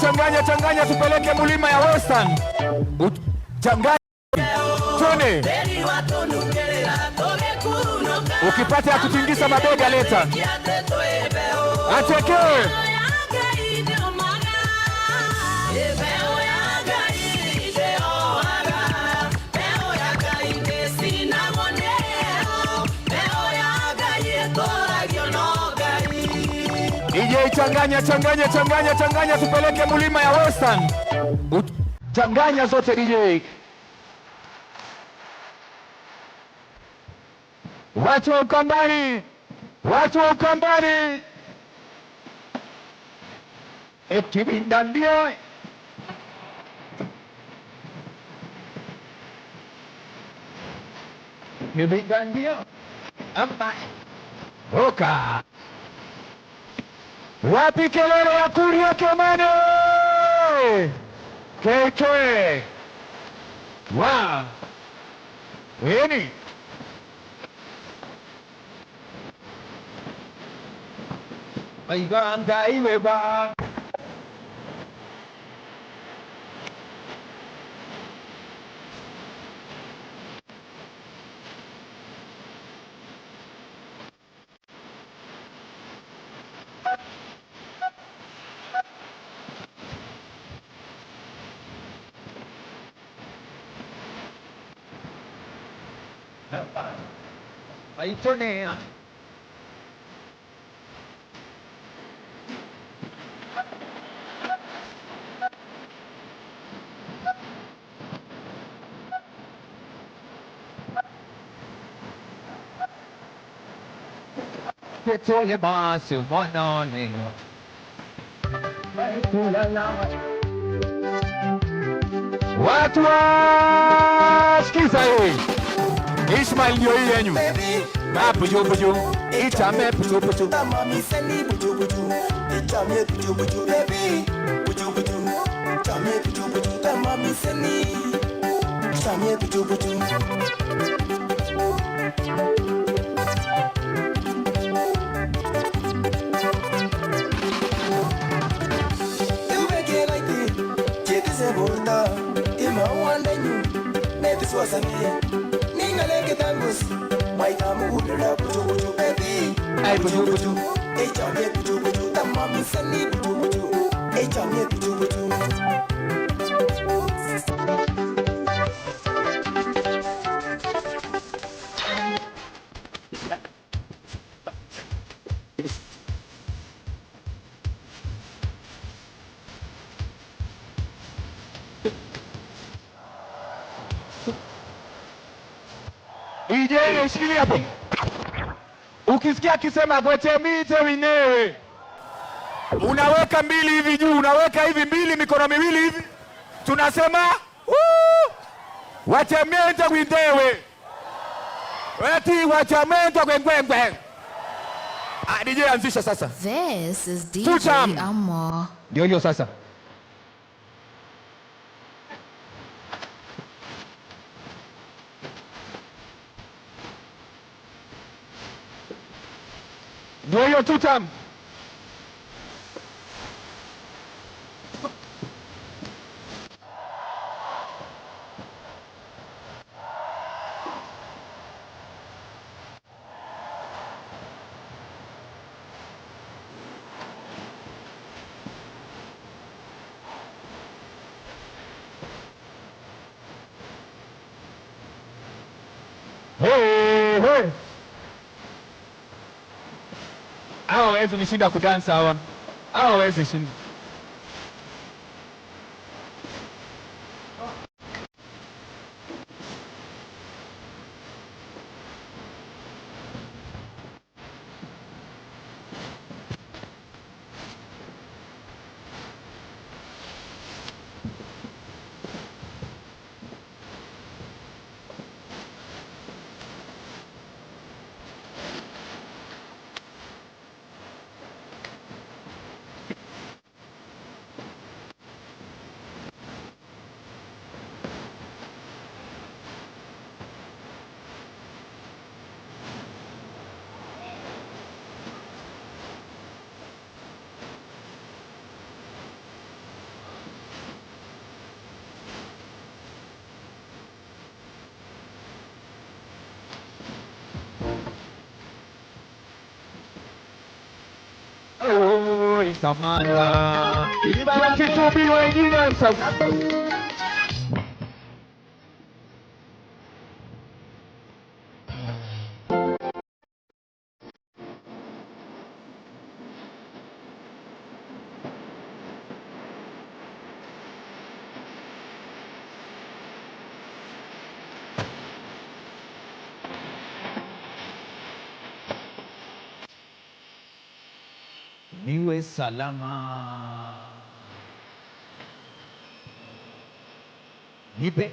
changanya changanya, tupeleke mulima ya Western. Changanya tone. Ukipata ya kutingisa mabega leta. Ateke. DJ changanya changanya changanya changanya, tupeleke mulima ya Western. Changanya zote DJ. Watu wa Ukambani, watu wa Ukambani. Ekibinda ndio. Kibinda ndio. Amba. Oka. Wapi kelele ya Kuria Kimani? KK. Wa. Eni. Maiganda iweba. Aitonea. Watu wasikiza hii. Ishmael ndio hii yenyu. Buju buju. Ichame buju buju. Mami send buju buju. Ichame buju buju baby. Buju buju. Chame buju buju. Mami send. Chame buju buju. Ay, buju buju. DJ shikilia hapo. Ukisikia akisema gotemite wenyewe, unaweka mbili hivi juu, unaweka hivi mbili, mikono miwili hivi, tunasema wachamente gwindewe eti wachamente gwengwengwe. DJ anzisha sasa. This is DJ Tutam. Amor. Ndio hiyo sasa. Ndio hiyo tutam. Hey, hey. Hawa hawezi nishinda kudansa hawa. Hawa hawezi shinda. Samantha. 22B wengine. Niwe salama. Nipe.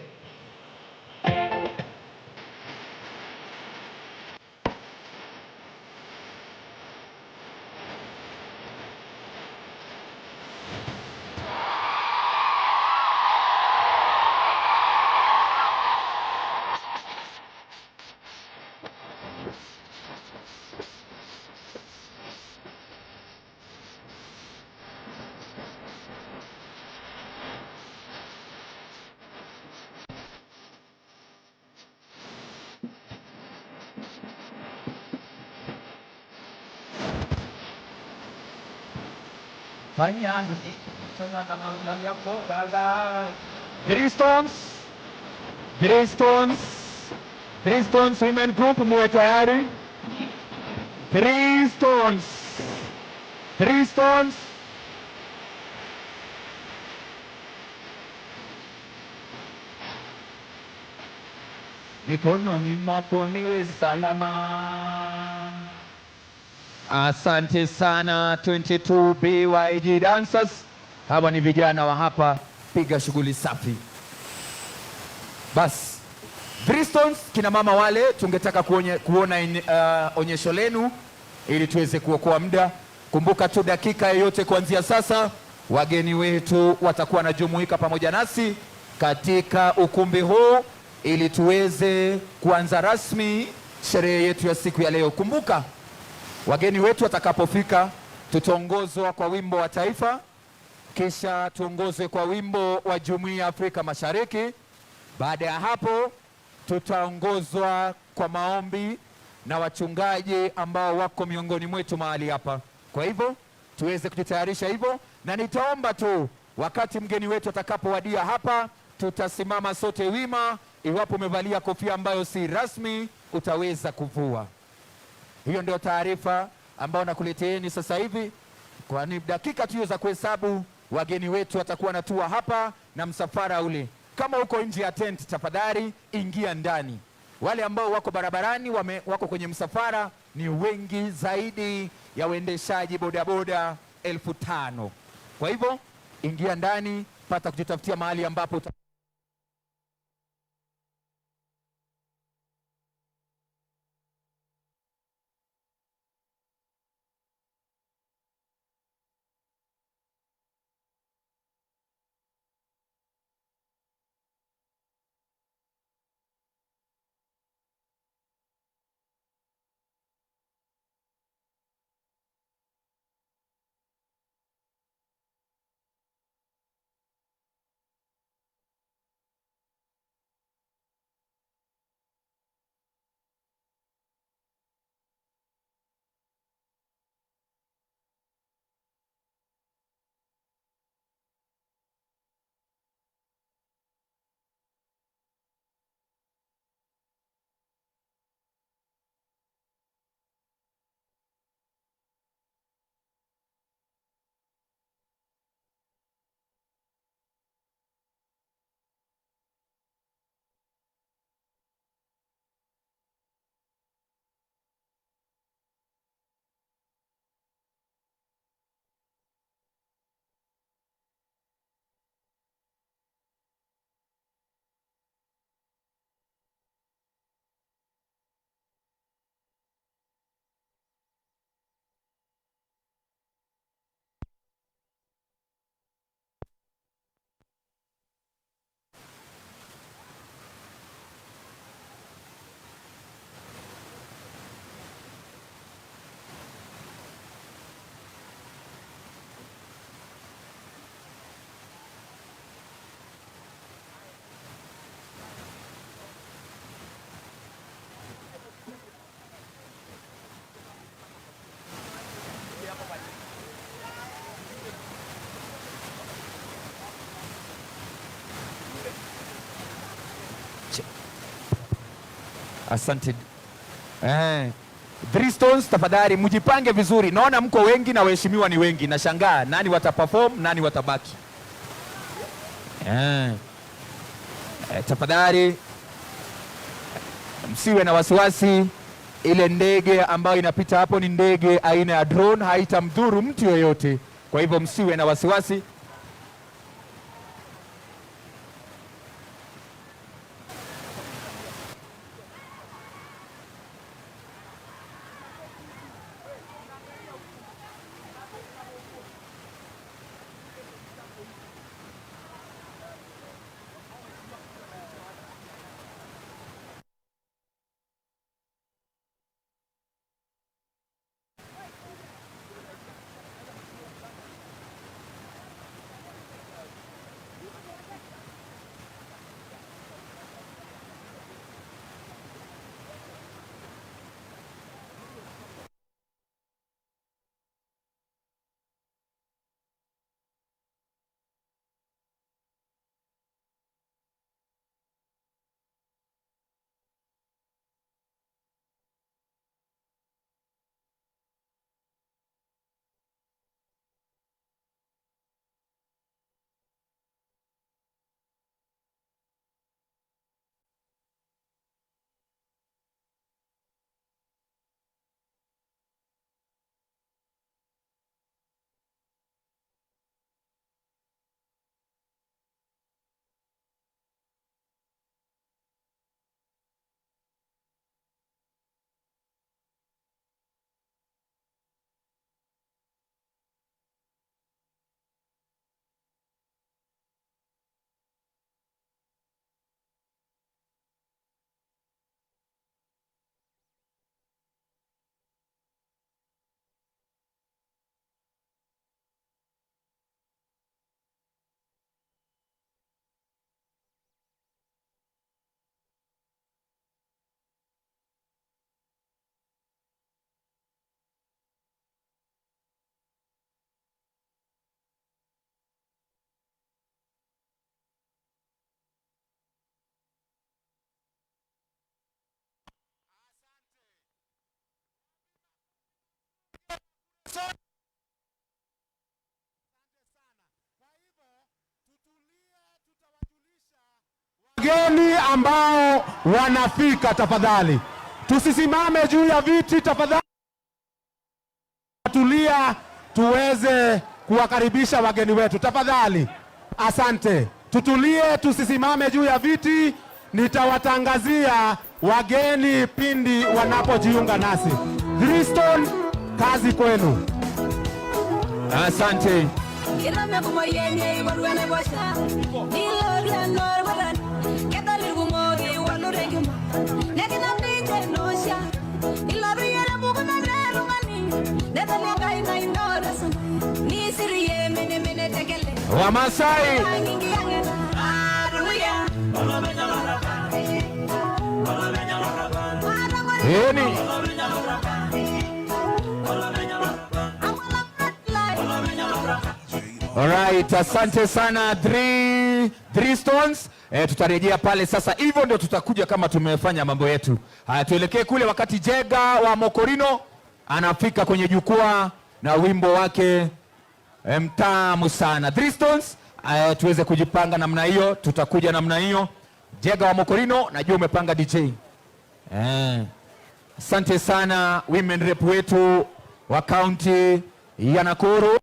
Fanya. Three Stones, Three Stones, Three Stones Women Group, muwe tayari. Three Stones, Three Stones. Mikononi mwako niwe salama. Asante sana 22 BYG Dancers. Hawa ni vijana wa hapa, piga shughuli safi. Bas, Three Stones, kina mama wale tungetaka kuona onyesho lenu ili tuweze kuokoa muda. Kumbuka tu dakika yoyote kuanzia sasa wageni wetu watakuwa wanajumuika pamoja nasi katika ukumbi huu ili tuweze kuanza rasmi sherehe yetu ya siku ya leo. Kumbuka wageni wetu watakapofika tutaongozwa kwa wimbo wa taifa, kisha tuongozwe kwa wimbo wa Jumuiya ya Afrika Mashariki. Baada ya hapo tutaongozwa kwa maombi na wachungaji ambao wako miongoni mwetu mahali hapa. Kwa hivyo tuweze kujitayarisha hivyo, na nitaomba tu wakati mgeni wetu atakapowadia hapa tutasimama sote wima. Iwapo umevalia kofia ambayo si rasmi utaweza kuvua. Hiyo ndio taarifa ambayo nakuleteeni sasa hivi. Kwani dakika tu za kuhesabu wageni wetu watakuwa natua hapa na msafara ule. Kama uko nje ya tent, tafadhali ingia ndani. Wale ambao wako barabarani wako kwenye msafara ni wengi zaidi ya waendeshaji bodaboda 5,000. Kwa hivyo ingia ndani, pata kujitafutia mahali ambapo Picha. Asante. Three Stones, tafadhali mjipange vizuri. Naona mko wengi na waheshimiwa ni wengi. Nashangaa nani wataperform, nani watabaki. Tafadhali msiwe na wasiwasi. Ile ndege ambayo inapita hapo ni ndege aina ya drone, haitamdhuru mtu yoyote. Kwa hivyo msiwe na wasiwasi. Wageni ambao wanafika, tafadhali tusisimame juu ya viti, tafadhali tulia, tuweze kuwakaribisha wageni wetu tafadhali. Asante, tutulie, tusisimame juu ya viti. Nitawatangazia wageni pindi wanapojiunga nasi. Three Stone, kazi kwenu. Asante. Wamasai. Eni. Alright, asante sana Three Stones. Tutarejea pale sasa, hivyo ndio tutakuja kama tumefanya mambo yetu. Haya, tuelekee kule wakati Jega wa Mokorino anafika kwenye jukwaa na wimbo wake mtamu sana. Three Stones, tuweze kujipanga namna hiyo, tutakuja namna hiyo. Jega wa Mokorino, najua umepanga DJ. Asante sana women rep wetu wa kaunti ya Nakuru.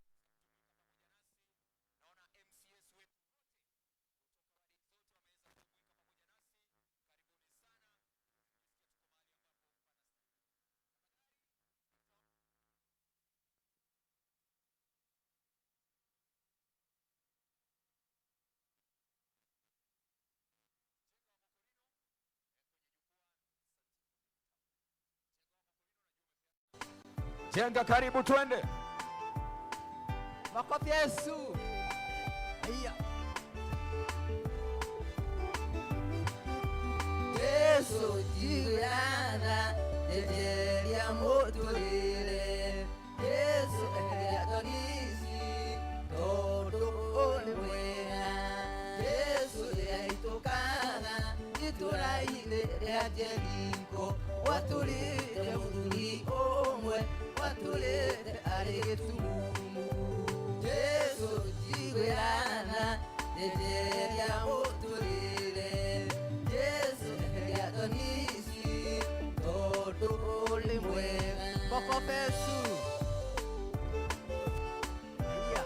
Jenga, karibu twende. Makofi Yesu. Haya. Yesu jirana, ejelia motulile. Yesu ejelia tonisi, todo olewena. Yesu yaitokana, itura rĩa Jeriko watũrĩte mũthuri ũmwe watũrĩte arĩ gĩtumumu. Jesu njiguĩra tha njeheria mũtũrĩre. Jesu eheria thoni ici tondũ ũrĩ mwega. Makofi Yesu. Haya.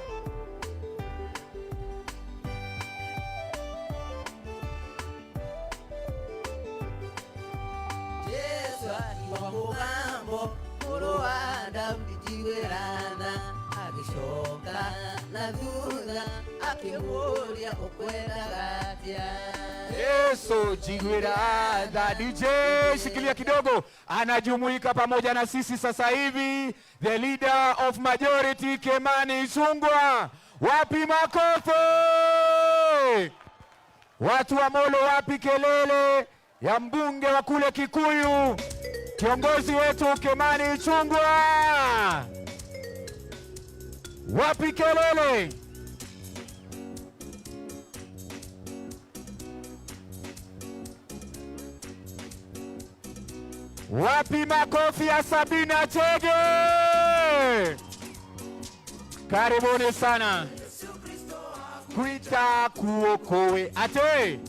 Jesu akiwa mũgambo mũrũ wa Daudi njiguĩra tha, agĩcoka na thutha akĩmũũria ũkwendaga atĩa. Yesu njiguĩra tha. DJ shikilia kidogo, anajumuika pamoja na sisi sasa hivi the leader of majority Kimani Ichung'wah. Wapi makofi? Watu wa Molo, wapi kelele ya mbunge wa kule Kikuyu, kiongozi wetu Kimani Ichung'wah? Wapi kelele? Wapi makofi ya Sabina Chege? Karibuni sana. Kuita kuokoe. Ate.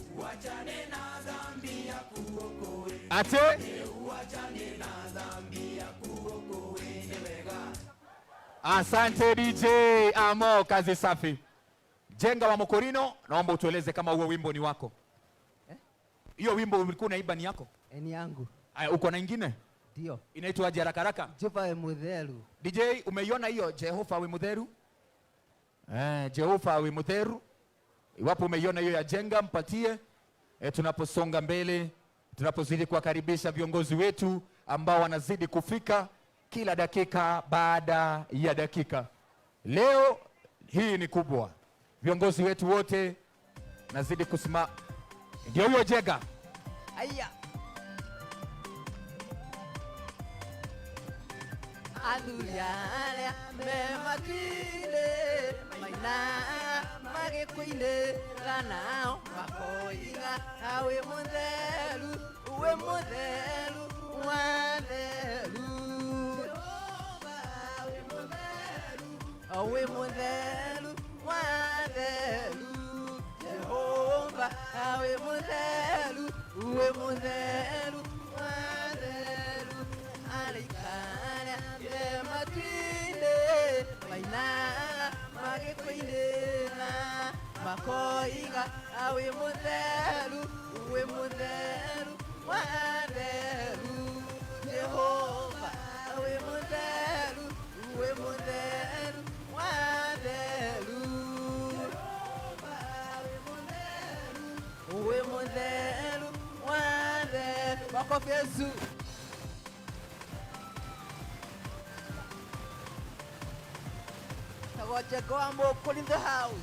Ate. Asante DJ Amo, kazi safi. Jenga wa Mokorino, naomba utueleze kama huo wimbo ni wako. Hiyo wimbo ulikuwa unaimba ni yako? Ni yangu. Aya, uko na ingine? Ndio. Inaitwa aje haraka haraka? Jehova we Mutheru. DJ, umeiona hiyo Jehova we Mutheru? Jehova we Mutheru. Iwapo umeiona hiyo ya Jenga, mpatie. Tunaposonga mbele, tunapozidi kuwakaribisha viongozi wetu ambao wanazidi kufika kila dakika baada ya dakika. Leo hii ni kubwa. Viongozi wetu wote nazidi kusema. Ndio huyo Jenga. Aya. Athuri arĩa me matuinĩ maina magĩkũinĩra nao makoiga wĩ mũtheru, wĩ mũtheru wa theru. Wĩ mũtheru wa theru. Jehova wĩ mũtheru, wĩ mũtheru wa theru. Araika arĩa me matuinĩ maina magĩkũinĩra makoiga wĩ mũtheru, wĩ mũtheru wa theru. Jehova wĩ mũtheru, wĩ mũtheru wa theru. Wĩ mũtheru wa theru. Makofi Yesu. Tagoje Goambo in the house.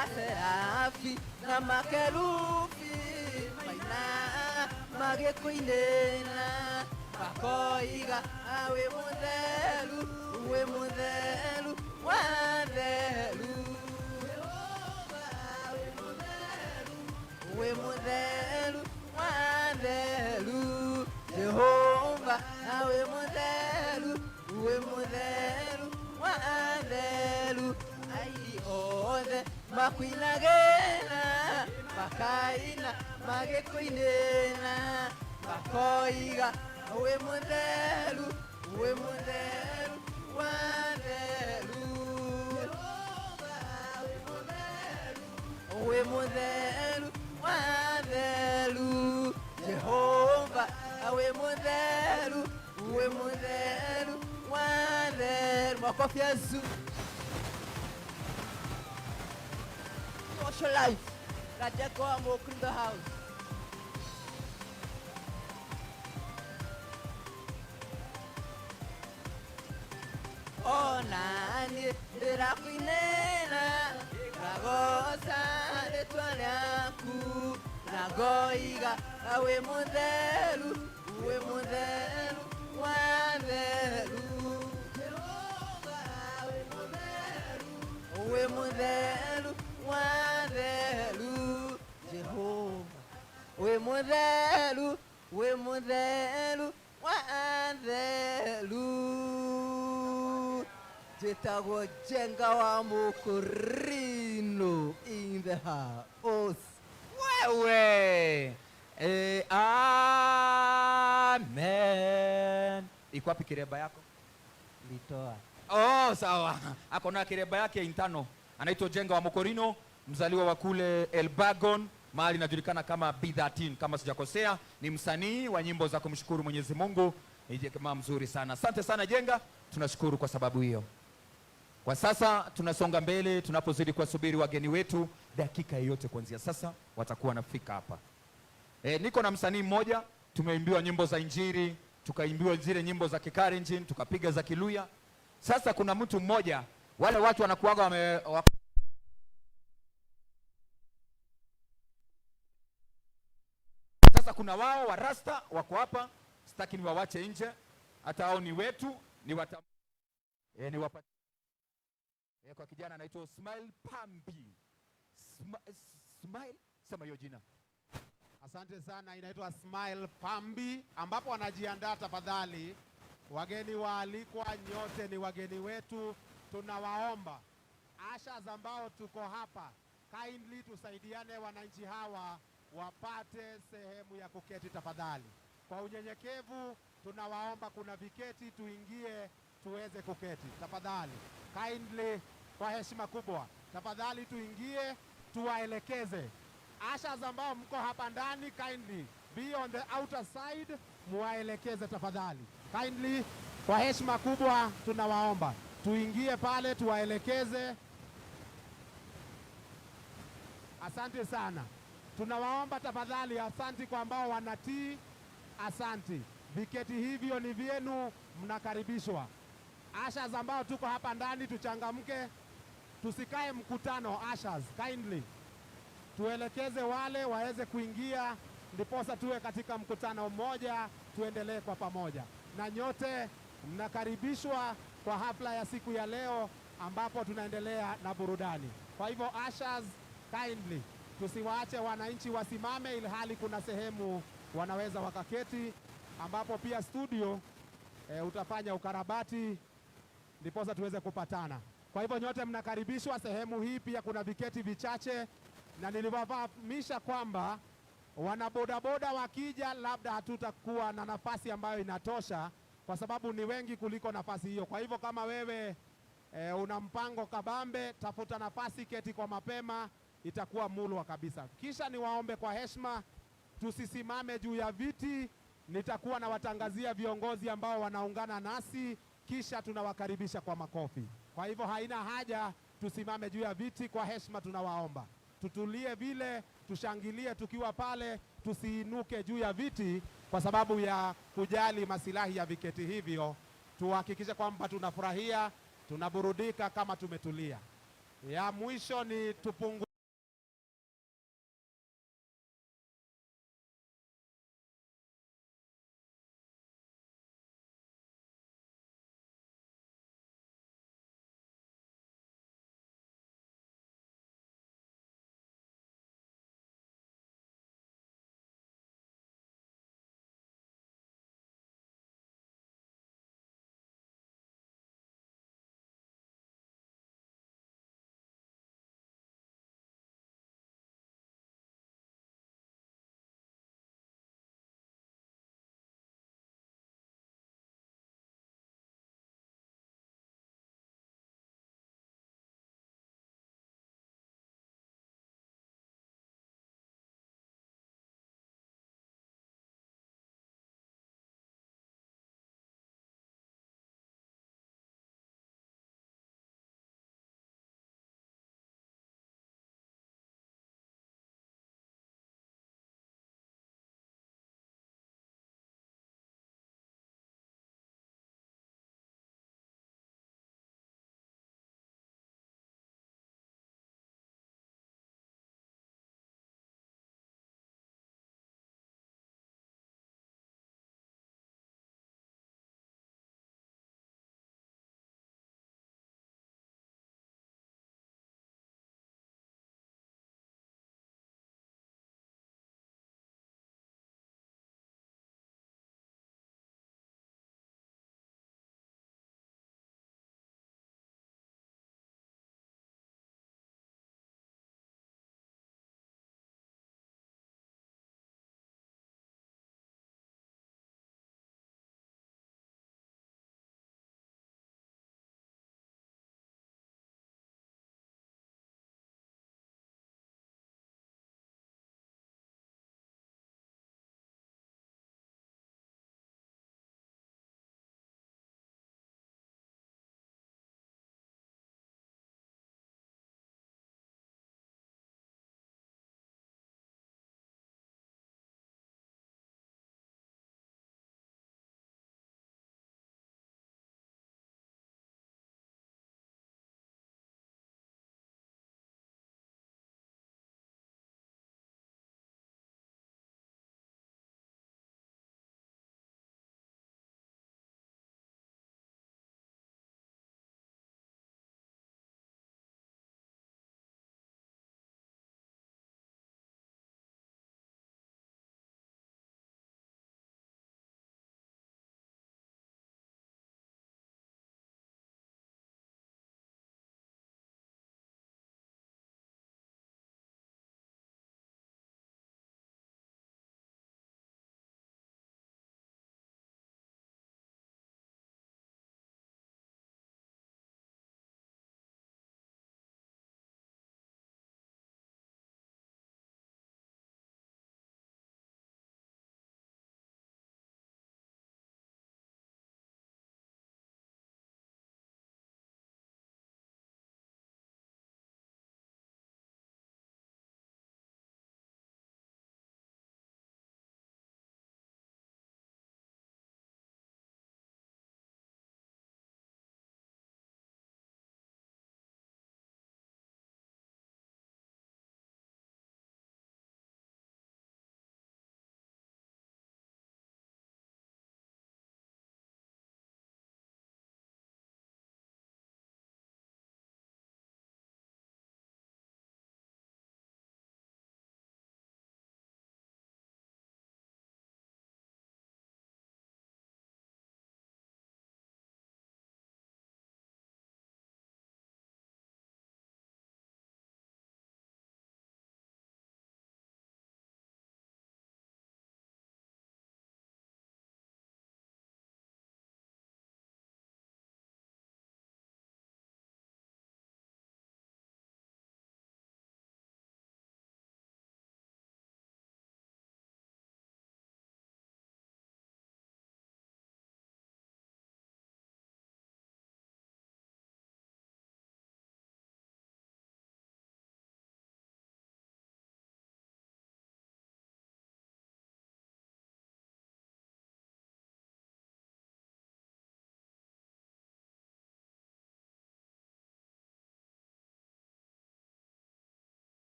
Aserafi na makerubi maina magĩkũinĩra makoiga wĩ mũtheru, wĩ mũtheru wa theru. Wĩ mũtheru wa theru. Jehova wĩ mũtheru, wĩ mũtheru wa theru. Aini othe makuinagĩra makaina magĩkũinĩra makoiga wĩ mũtheru, wĩ mũtheru wa theru. Wĩ mũtheru wa theru. Jehova wĩ mũtheru, wĩ mũtheru wa theru. Makofi Yesu. Social life. Raja Goambo in the house. Ona niĩ ndĩrakũinĩra ngagoca rĩtwa rĩaku na ngoiga wĩ mũtheru, wĩ mũtheru wa theru. Wĩ mũtheru wa Njĩtagwo Njenga wa Mũkũrinũ in the house. Wewe. Amen. Iko wapi kireba yako? Litoa. Oh, sawa. Ako na kireba yake intano. Anaitwa Jenga wa Mokorino, mzaliwa wa kule Elbagon, mahali inajulikana kama B13 kama sijakosea. Ni msanii wa nyimbo za kumshukuru Mwenyezi Mungu. Ni jamaa mzuri sana. Asante sana Jenga, tunashukuru kwa sababu hiyo. Kwa sasa tunasonga mbele tunapozidi kuwasubiri wageni wetu, dakika yoyote kuanzia sasa watakuwa wanafika hapa. Niko na msanii mmoja, tumeimbiwa nyimbo za Injili, tukaimbiwa zile nyimbo za Kikalenjin, tukapiga za Kiluya. Sasa kuna mtu mmoja, wale watu wanakuaga wame, wa... Sasa kuna wao wa Rasta wako hapa, sitaki niwawache nje, hata hao ni wetu, ni wata... ni wapa... kwa kijana anaitwa Smile Pambi. Smile, sema hiyo jina. Asante sana, inaitwa Smile Pambi, ambapo wanajiandaa. Tafadhali wageni waalikwa, nyote ni wageni wetu, tunawaomba ushers ambao tuko hapa, kindly tusaidiane, wananchi hawa wapate sehemu ya kuketi tafadhali. Kwa unyenyekevu tunawaomba, kuna viketi, tuingie tuweze kuketi tafadhali, kindly, kwa heshima kubwa tafadhali tuingie, tuwaelekeze ushers ambao mko hapa ndani, kindly be on the outer side, muwaelekeze tafadhali, kindly, kwa heshima kubwa tunawaomba tuingie pale tuwaelekeze. Asante sana, tunawaomba tafadhali. Asanti kwa ambao wanatii, asanti. Viketi hivyo ni vyenu, mnakaribishwa. Ushers ambao tuko hapa ndani tuchangamke, tusikae mkutano. Ushers, kindly tuelekeze wale waweze kuingia, ndiposa tuwe katika mkutano mmoja, tuendelee kwa pamoja. Na nyote mnakaribishwa kwa hafla ya siku ya leo ambapo tunaendelea na burudani. Kwa hivyo ushers, kindly tusiwaache wananchi wasimame ilhali kuna sehemu wanaweza wakaketi, ambapo pia studio utafanya ukarabati ndiposa tuweze kupatana. Kwa hivyo nyote mnakaribishwa sehemu hii, pia kuna viketi vichache, na niliwafahamisha kwamba wanabodaboda wakija, labda hatutakuwa na nafasi ambayo inatosha, kwa sababu ni wengi kuliko nafasi hiyo. Kwa hivyo kama wewe una mpango kabambe, tafuta nafasi, keti kwa mapema, itakuwa mulwa kabisa. Kisha niwaombe kwa heshima tusisimame juu ya viti. Nitakuwa nawatangazia viongozi ambao wanaungana nasi, kisha tunawakaribisha kwa makofi. Kwa hivyo haina haja tusimame juu ya viti, kwa heshima tunawaomba tutulie vile, tushangilie tukiwa pale, tusiinuke juu ya viti kwa sababu ya kujali masilahi ya viketi hivyo. Tuhakikishe kwamba tunafurahia, tunaburudika kama tumetulia. Ya mwisho ni tupungu